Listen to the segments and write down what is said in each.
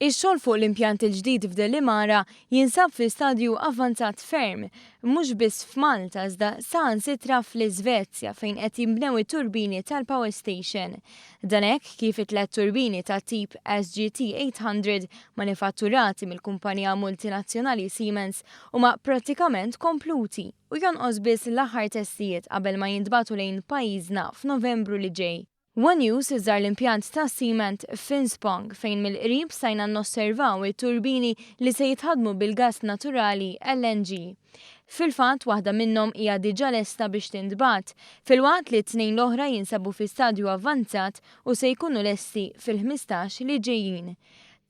Ix-xogħol fuq l-impjant il-ġdid f'Delimara jinsab fi stadju avvanzat ferm, mhux biss f'Malta iżda saħansitra fl-Iżvezja fejn qed jinbnew it-turbini tal-power station. Dan hekk kif it-tliet turbini tat-tip SGT 800 manifatturati mill-kumpanija multinazzjonali Siemens huma prattikament kompluti u jonqos biss l-aħħar testijiet qabel ma jintbagħtu lejn pajjiżna f'Novembru li ġej. One News żar l-impjant ta' Siemens f'Finspång fejn mill-qrib stajna nosservaw it-turbini li se jitħaddmu bil-gas naturali LNG. Fil-fatt waħda minnhom hija diġà lesta biex tintbagħat, filwaqt li t-tnejn l-oħra jinsabu fi stadju avvanzat u se jkunu lesti fil-15 li ġejjin.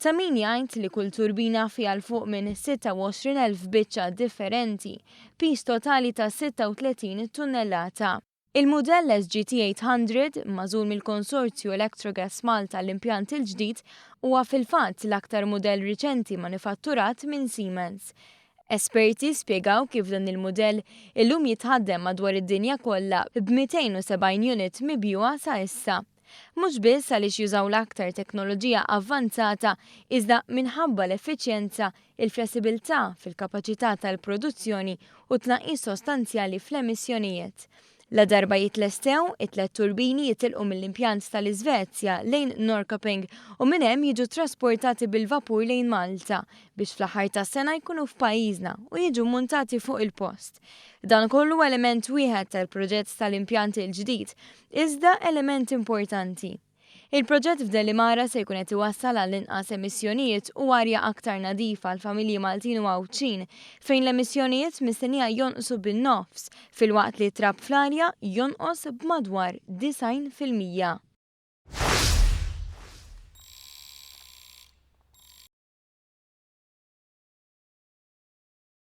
Ta' min jgħid li kull turbina fiha 'l fuq minn 26,000 biċċa differenti, piż totali ta' 36 tunnellata. Il-mudell SGT 800, magħżul mill-konsorzju Electrogas Malta l-impjant il-ġdid, huwa fil-fatt l-aktar mudell riċenti manifatturat minn Siemens. Esperti spjegaw kif dan il-mudell illum jitħaddem madwar id-dinja kollha b'270 unit mibjugħa sa issa. Mhux biss għaliex jużaw l-aktar teknoloġija avvanzata iżda minħabba l-effiċjenza, il-flessibilità fil-kapaċità tal-produzzjoni u tnaqqis sostanzjali fl-emissjonijiet. La darba jitlestew, it-tlet turbini jitilqu mill-impjant tal-Iżvezja lejn Norrköping u minn hemm jiġu trasportati bil-vapur lejn Malta biex fl-aħħar tas-sena jkunu f'pajjiżna u jiġu muntati fuq il-post. Dan kollu element wieħed tal-proġett tal-impjant il-ġdid, iżda element importanti. Il-proġett f'Delimara se jkun qed iwassal għal inqas emissjonijiet u arja aktar nadifa għal familji Maltin u Għawdxin, fejn l-emissjonijiet mistennija jonqsu bin-nofs, filwaqt li trab fl-arja jonqos b'madwar 90%.